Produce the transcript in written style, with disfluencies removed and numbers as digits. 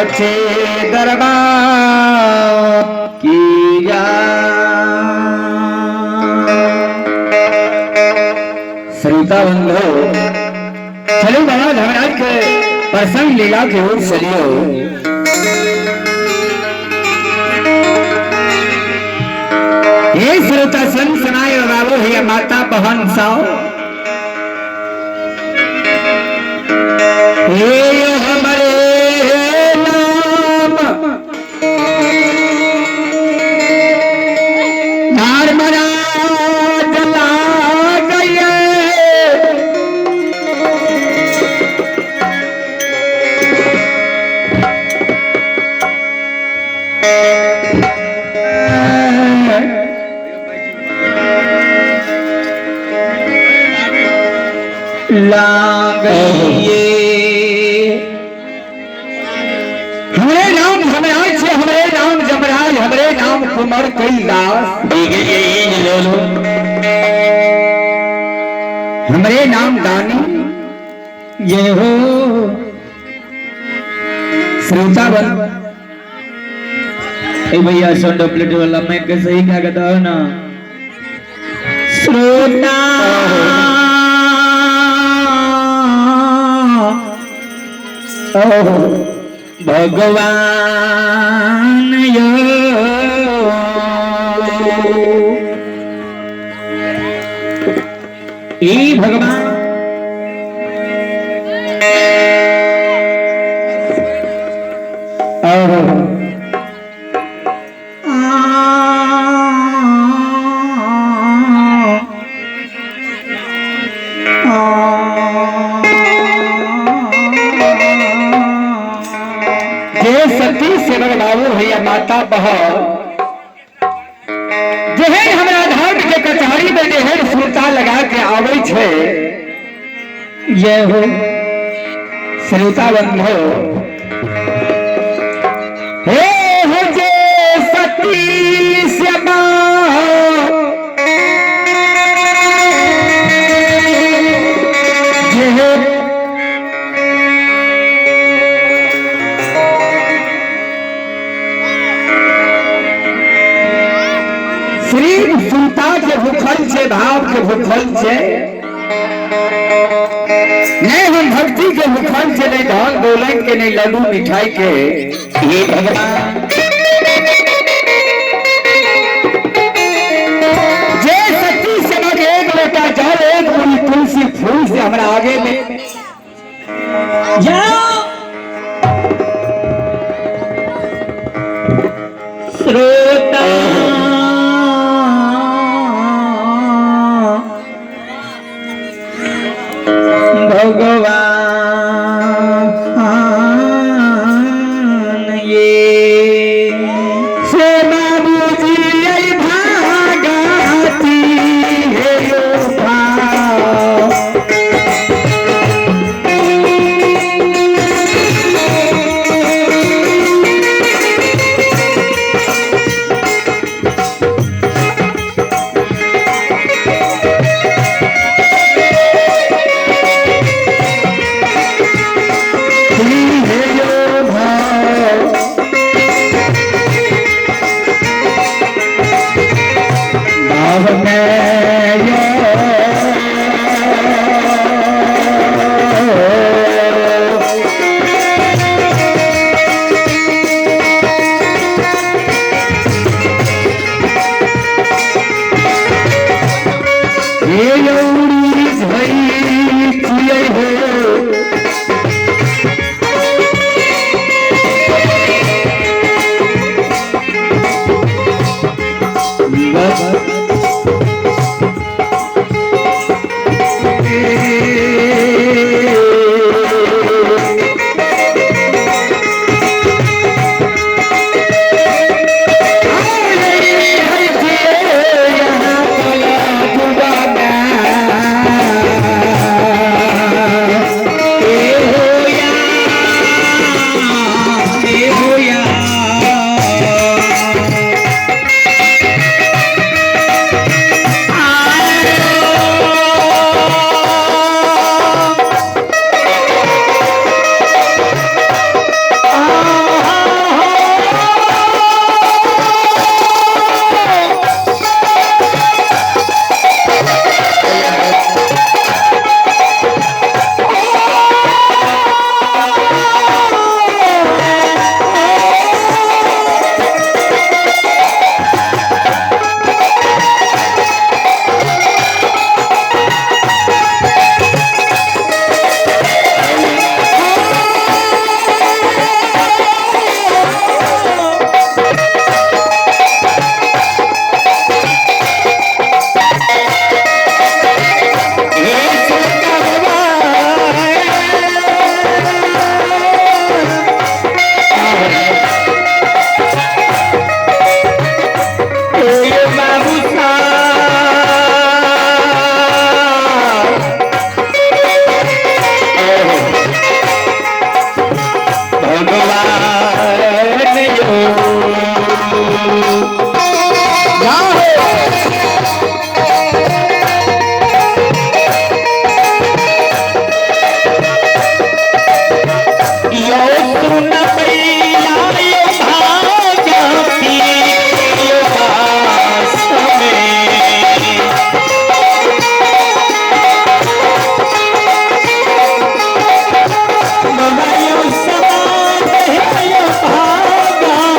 सच्चे दरबार की श्रोता बंधु, चलो बाबा धर्मराज के प्रसंग लीला की ओर चलियो। हे श्रोता संग सुनाए बाबू हे माता बहन साओ, हे हमारे नाम धर्मराज गए, लागिए। हमरे नाम धर्मराज से, हमरे नाम जमराज, हमरे नाम कुमार कैलाश, हमरे नाम दानी ये हो। श्रोता बन ए भैया साउंड प्लेट वाला मैं कैसे ही क्या कहता हो ना। श्रोता भगवान यो ई भगवान जे सती सेवक बाबू भैया माता बहन जेहन हमरा धर्म के कचहरी में जेहन सुरता लगा के आबै छै, जय हो। श्रोता बंधु, हे हो जे सती सेवा जेहन श्री सुनता के भूखल छे, भाव के भूखल छे, नहीं हम भक्ति के भूखल छे, नहीं धन दौलत के, नहीं लड्डू मिठाई के। हे भगवान जे सती सेवक एक लोटा जल एक पूरी तुलसी फूल से हमरा आगे में जाओ। श्रोता भगवान ये से बाबूजी आई भागाती हे यो भाव। हे यो भाव। भाव में यो हे यो